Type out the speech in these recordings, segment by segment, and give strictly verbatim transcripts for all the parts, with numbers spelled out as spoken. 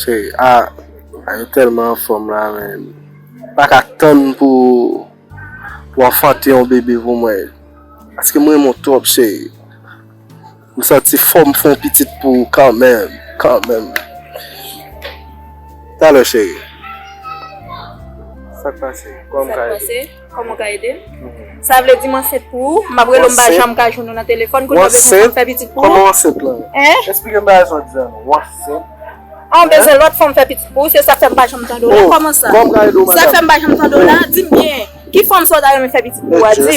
Cheri, a, a yo tèlman anfòm la, men. M pa ka tann pou, pou w anfante yon bebe pou mwen. Paske m renmen w twòp, cheri. M santi fò m fè yon pitit pou ou kanmenm, kanmenm. Talè, cheri. Sa k pase? Kòman m ka ede? Sa vle di m ansent pou ou, m ap rele w, m pa janm ka jwenn ou nan telefòn, kounye a w bezwen fè pitit pou ou? Kòman w ansent lan? Hein? Eksplike m bagay sa w di a non. W ansent? An, w bezwen lòt fanm fè pitit pou ou, se sa k fè m pa janm tande w la. Kòman sa? Sa k fè m pa janm tande w la? Di m byen. Ki fanm sa w ta renmen fè pitit pou ou a? Di m.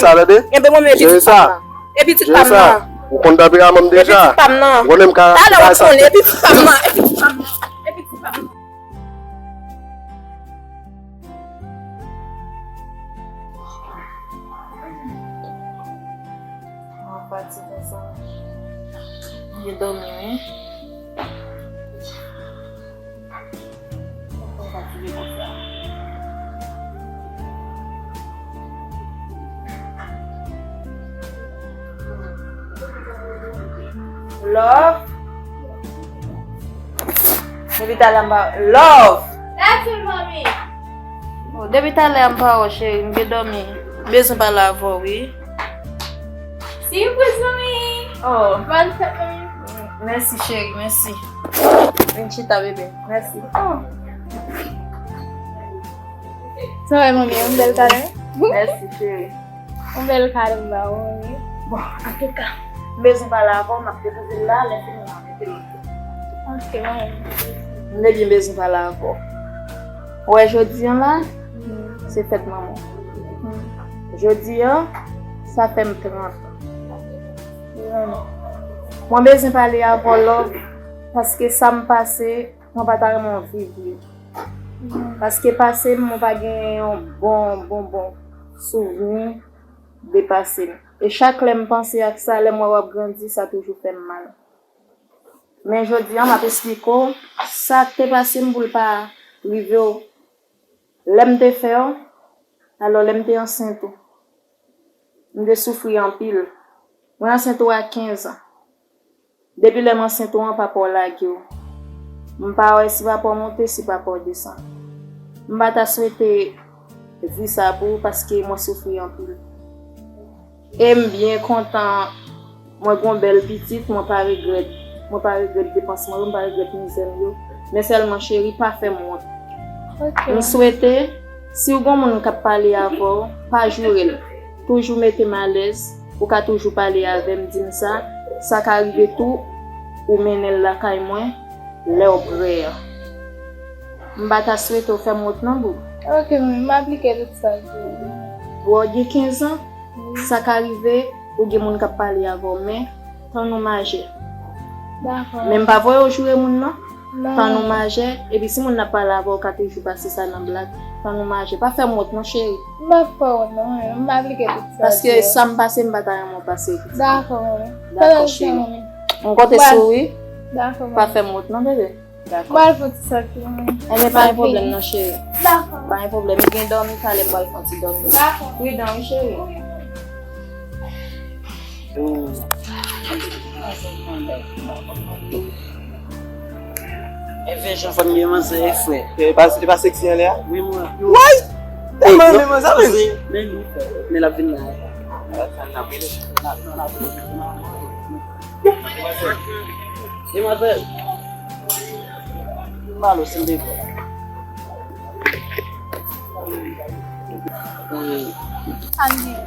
Enben mwen menm e pitit pa m nan. E pitit pa m nan. Ou konn tanperaman m deja. E pitit pa m nan. Ou konnen m ka. Talè w ap konnen, e pitit pa m nan. E pitit pa m nan. E pitit pa m nan. Mwen fatige sa. Mwen dòmi wi. Mwen fatige konsa. Love. Depi talè m pa, love. That's it, mommy. Oh, depi talè m pa wè w, cheri, m gen dòmi. M bezwen pale avè w wi. Sipriz, mommy. Oh. Bòn fèt, mommy. Mèsi, cheri, mèsi. Vin chita, bebe. Mèsi. Oh. Sa wè, manmi, yon bèl kado. Mèsi, cheri. Yon bèl kado m ba ou, manmi. Bon, antouka, m bezwen pale avè w, m ap depoze l la, lè fini m ap mete l. Ok, manmi. M te byen bezwen pale avè w. Ou wè jodi an la, se fèt manman w. Jodi an, sa fè m trant an. Mwen bezwen pale avè w, love, paske sa m pase, mwen pa ta renmen w viv li. Paske pase m, mwen pa gen yon bon, bon, bon souvni de pase m. E chak lè m panse ak sa, lè m wè w ap grandi, sa toujou fè m mal. Men jodi a, m ap esplike w sa k te pase m pou l pa rive w. Lè m te fè w, alò lè m te ansent ou, m te soufri anpil. Mwen ansent ou a kenz an. Depi lè m ansent ou an, papa w lage w. M pa wè si papa w monte, si papa w desann. M pa ta swete vi sa pou ou paske mwen soufri anpil. E m byen kontan, mwen gen yon bèl pitit, mwen pa regrèt. Mwen pa regrèt depans mwen yo, m pa regrèt mizè m yo. Men sèlman, cheri, pa fè m wont. Ok. M swete, si w gen moun k ap pale avè w, pa joure l. Toujou mete m alèz. Ou ka toujou pale avè m, di m sa. Sa ka rive tou, ou mennen l lakay mwen lè w prè a. M pa ta swete w fè m wont non, boo. Ok, manmi, m aplike tout sa w di yo. Bon, w gen kenz an, sa ka rive, ou gen moun k ap pale avè w, men tann ou majè. Dakò. Men m pa voye w joure moun non. Tann ou majè, epi si moun nan ap pale avè w, ou ka toujou pase sa nan blag. Tann ou majè. Pa fè m wont non, cheri. M p ap fè w wont non, m p ap aplike tout sa. Paske sa m pase, m pa ta renmen w pase. Dakò, manmi. Dakò, cheri. M konte sou ou, wi. Dakò, manmi. Pa fè m wont non, bebe. Dakò. M pral fè yon ti sòti, manmi. Enben, pa gen pwoblèm non, cheri. Dakò. Pa gen pwoblèm. Ou gen dòmi, talè m pral fè yon ti dòmi. Dakò. Pridan, wi, cheri. Enben, jan fanm gen manzè e frè. E pa, e pa seksi anlè a? Wi, mwen. Woy! Tèlman renmen manzè, men. Men li, men l ap vin la. Demwazèl. Malo, se m te vre. Wi. Sa n gen?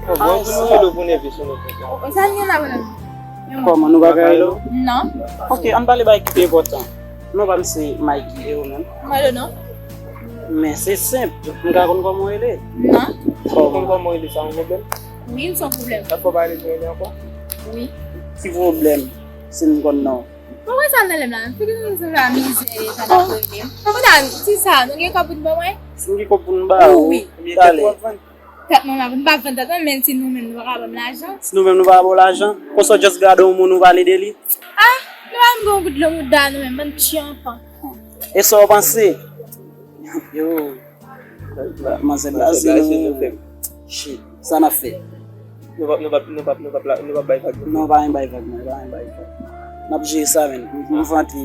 Oh, bon, pou nou rele w pou nève sou nou konsa. Sa n gen la, mwen menm? Kòman, nou pa ka rele w? Non. Ok, ann pale bagay ki pi enpòtan. Non pa m se Mikey, e ou menm? Mwen le non. Men se senp, m ka konn kòman w rele? Non. Ou konn kòman w rele, sa yon pwoblèm? Wi, m se yon pwoblèm. Sa fè w pa rele Joël ankò? Wi. Ki pwoblèm? Si m konn non w. Mwen wè sa nan lè m la, figi nou sanble a mizè e sa n ap rele. Kòman ti sa, nou gen kòb pou n ban mwen? Si nou gen kòb pou n ba ou, wi. Talè. Tèt mwen la, m pa vann tèt mwen, men si nou menm nou pa ka ban m lajan. Si nou menm nou pa ka ba w lajan, konsa w just gade yon moun ou pale de li. Ah, nou pa menm gen yon gout dlo mouda nou menm, bann tchanpan. E sa w panse? Yo, manzè blaze nou. Shit, sa n ap fè? Nou p ap, nou p ap, nou p ap, nou p ap la, nou p ap bay vag non. Non, pa gen bay vag non, pa gen bay vag. N ap jere sa, men. M vanti.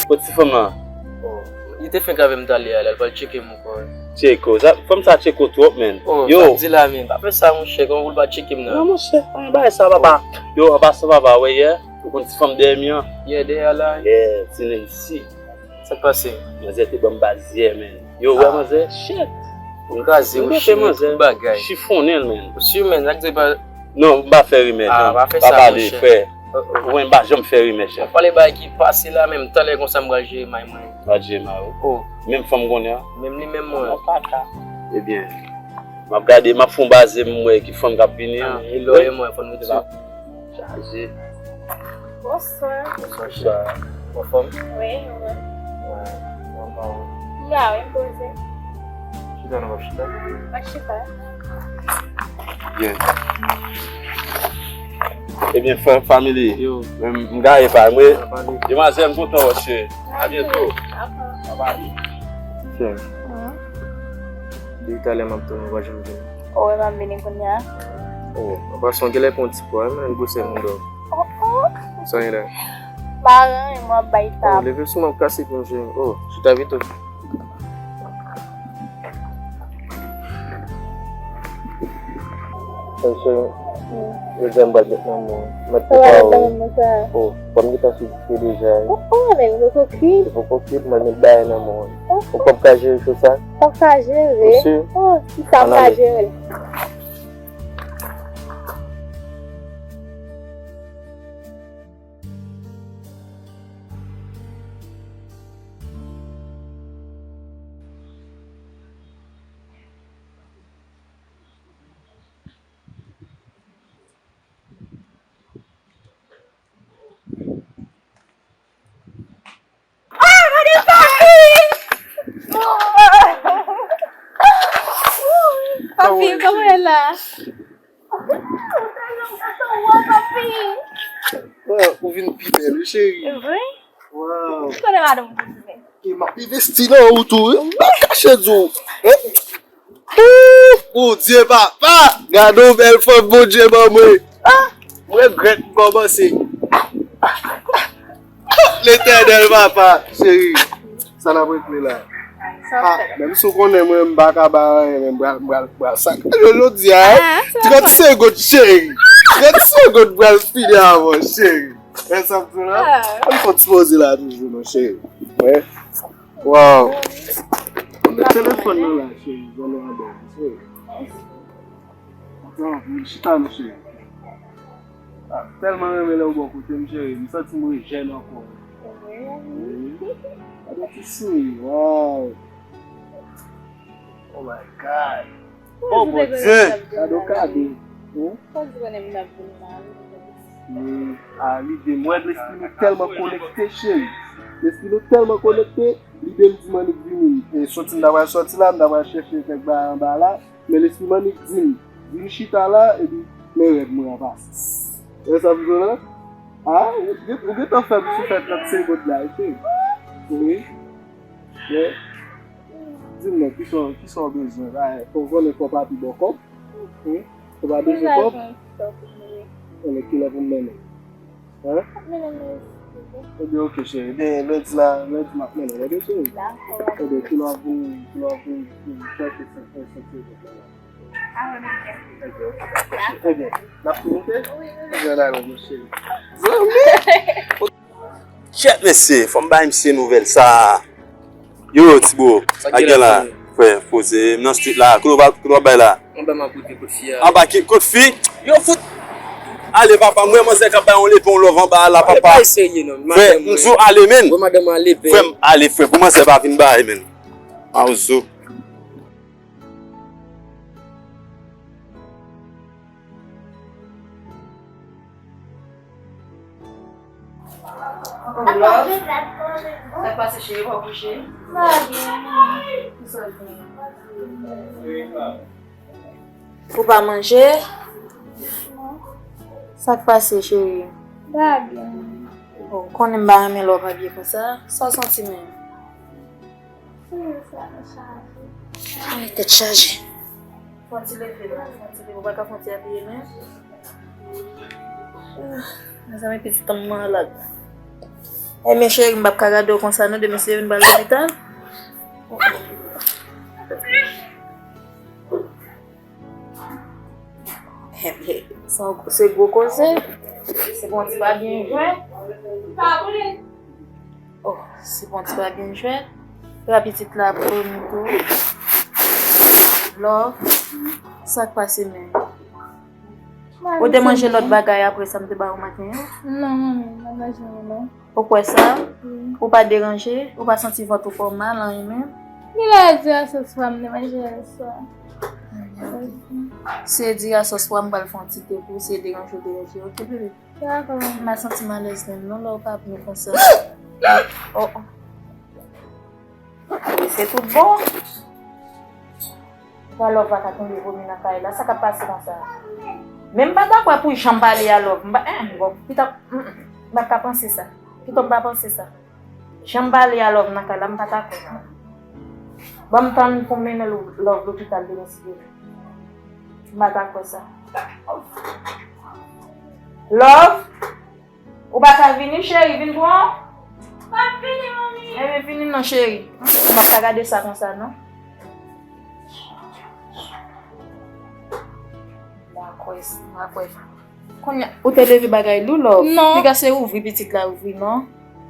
Kot ti fanm nan? Oh, li te fenk avè m talè a, la, l pral tcheke m ankò. Tcheke w? Sa, fanm sa tcheke w twòp, menn. Oh, yo, sa di la, menn. Pa fè sa, monchè, kòman pou l pa tcheke m nan? Non, monchè, pa gen bagay sa, papa. Yo, an pasan, papa, wè yè, ou konn ti fanm dèyè m nan? Yè, dèyè a la. Yè, ti Nancy. Sa k pase? Manzè te ban m baz yè, menn. Yo, wè, manzè, shit. Ou kraze, ou chire tout bagay. Chifonnen l, menn. Ou si, menn, sa k di pa. Non, m pa fè rimè, non. Ah, pa fè sa, monchè. Pa pale, frè. Ou wè, m pa janm fè rimè, chèf. Pale bagay ki pase la, menm talè konsa m pral jere may mwen. Pral jere may ou? Oh. Menm fanm konnen an? Menm li menm mwen. Non, papa. Ebyen, m ap gade, m ap fè yon baze, m wè ki fanm k ap vini an. Ah, e lò e mwen, fò n rete la. Chaje. Bonswa. Bonswa. Ou anfòm? Wi, mwen. Wi, mwen pa ou. M la, wi, m poze. Chita, nou p ap chita? Mwen chita. Byen. Ebyen, fa-, family. Yo. M, m gaye pa mwen. Demwazèl, m kontan wè w, cheri. A byento. Bye bye. Cheri. Depi talè m ap tann ou, ou pa janm vini. Oh, wi, m ap vini kounye a. Oh, an pasan, w genlè pran ti pwa, men gwosè moun dò. Oh, oh. Sa gen la? Marenn, m ap bay tab. Oh, leve sou mwen, m kase pou m, cheri. Oh, chita pito. Hey, cheri. Wi. Jodi a m pral met nan men w. Mèt pou pa ou. Sa va nan men sa? Oh, fò m gentan sou dife deja, wi. Oh, oh, men li poko kwit. Li poko kwit, m pral met bagay nan men w. Oh, oh. Ou p ap ka jere cho sa? M p ap ka jere. Ou si? Oh, si sa m ka jere. Ah, gade papi! Papi, kòman w ye la? Ou vin pi bèl, wi, cheri. Vre? Waw. Kote madanm ou vin bèl? E m ap envesti nan ou tou, wi. M pa kache di w. Hein? Ooh, Bondye, papa! Gade yon bèl fanm Bondye ban mwen. Ah, m regrèt m kòmanse. Letènèl, papa, cheri. Sa n ap regle la? Ah, menm si w konnen mwen, m pa ka ba anyen, men m pral, m pral, m pral sakaje jodi a, hein? Trannsenk goud, cheri. Trannsenk goud, m pral fini avè w, cheri. Wè sa m di w la? Ann fè yon ti poze la toujou, non, cheri. Wè. Waw. Mete telefòn nan la, cheri. Zòn nan bèl, cheri. Chita, non, cheri. Ah, tèlman renmen lè w bò kote m, cheri. M santi m rejèn ankò. Wi. Gade ti souri. Waw. Oh my God. Oh, Bondye. Kado, kado. Hein? Kòm si konnen moun ap vin la, wi. Hmm. Ah, lide m. Wè, lespri nou tèlman konekte, cheri. Lespri nou tèlman konekte, lide m di m annik vini. E soti m ta pral soti la, m ta pral chèche kèk bagay anba la. Men lespri m annik di m, vin chita la, epi men rèv mwen an pase. Wè sa m di w la? Ah, ou gen, ou gentan fè m soufè trannsenk goud la, cheri. Wi. Men, di m non, kisa, kisa w bezwen la? Fò w konnen kò papi ba w kòb. Wi. Ou pa bezwen kòb? Konnen kilè pou m mennen. Hein? Ebyen, oke, cheri. Ebyen, lendi la, lendi m ap mennen w, oke, cheri? Dakò. Ebyen, kilè w ap vin, kilè w ap vin, vin chèche senk, senk, senk, senk goud la? Ebyen, n ap tou monte? Wi, wi. Ebyen, n ale, mon cheri. Zanmi! Kèt, mesye, fò m bay misye nouvèl sa. Yo, ti bro, sa k gen la? Frè, poze, m nan street la. Kote w ap, kote w ap bay la? Anba m ap kote kot fi a. Anba ki, kot fi? Yo, fout. Ale, papa, m wè manzè k ap bay yon lepe, yon love anba a la, papa. Frè, m di w ale, menn. Frè, m ale, frè, pou manzè pa vin bay, menn. Mawozo. Love, sa k pase, cheri, pa w kouche? Ou pa manje? Sa k pase, cheri? Ou konnen m pa renmen lè w pa byen konsa. Sa w santi menm? Sa nou chaje. Ay, tèt chaje. Fò n ti leve la, fò n ti leve, ou pa ka fè yon ti apiye men. Ah, mezanmi, pitit an m malad. Ebyen, cheri, m p ap ka gade w konsa, non, demen si yo vin ba l lopital. Se gwo koze. Se bon, ti pa byen jwenn. Oh, se bon, ti pa byen jwenn. Epa pitit la ap vomite. Love, sa k pase menm? Ou te manje lòt bagay apre sa m te ba ou maten an? Non, manmi, m pa manje anyen, non. Ou kwè sa? Wi. Ou pa deranje? Ou pa santi vant ou fè w mal, anyen menm? Gen lè di a sòs pwa m te manje yè swa. Se di a sòs pwa m pral fè yon ti te pou w, si e deranje w, deranje w, oke, bebe? Dakò. M pa santi m alèz menm, non, lè w pa byen konsa. Oh, oh. Se tout bon. Pwa Love pa ka tonbe vomi nan kay la. Sa k ap pase konsa? Men m pa dakò pou jan m pale a Love. M pa, eh, bon, pita, mm, mm, m pa ka panse sa. Pito m pa panse sa. Jan m pale a Love nan kay la, m pa dakò. Ban m tann pou m mennen Love lopital demen si Dye vle. M pa dakò sa. Love? Ou pa ka vini, cheri, vin pran. M ap vini, manmi. Ebyen, vini non, cheri. M ap ka gade sa konsa, non. M pa kwè, m pa kwè. Kounye a, ou te leve bagay lou, Love? Non. Piga se ouvri pitit la, ouvri, non.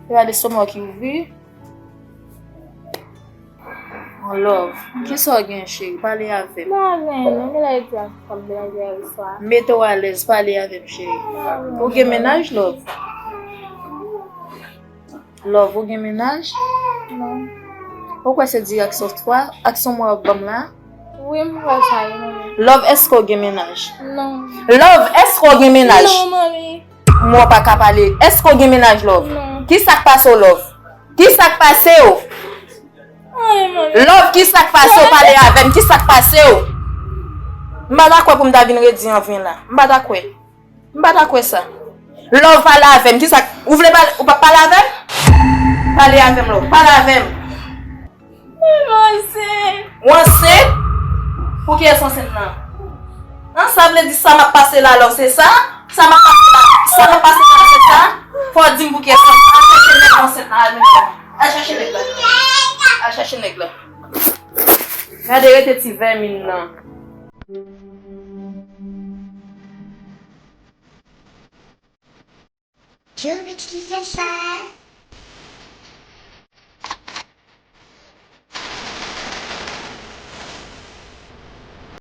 Piga de stomach ki ouvri. Love, kisa w gen, cheri? Pale avè m. Mwen gen anyen, non, gen lè di a sòs pwa m te manje yè swa. Mete w alèz, pale avè m, cheri. Ou gen mennaj, Love? Love, ou gen mennaj? Non. Ou kwè se dirèk sòs pwa, ak son mwen w ap ban m la? Wi, m kwè sa, wi, manmi. Love, èske w gen mennaj? Non. Love, èske w gen mennaj? Non, manmi. Mwen pa ka pale. Èske w gen mennaj, Love? Non. Kisa k pase w, Love? Kisa k pase w? Ay, manmi. Love, kisa k pase w? Pale avè m. Kisa k pase w? M pa ta kwè pou m ta vin redi anfen la. M pa ta kwè. M pa ta kwè sa. Love, pale avè m. Kisa k, ou vle pale, ou p ap pale avè m? Pale avè m, Love. Pale avè m. Mwen ansent. Ou ansent? Pou kiyès w ansent nan? An, sa vle di sa m ap pase la, Love, se sa? Sa m ap pase la, sa m ap pase la, se sa? Fò w di m pou kiyès w ansent. Al chache nèg w ansent nan, al mennen. Al chache nèg la. Al chache nèg la. Gade rete ti vèmin nan. Ki rich ki fè sa?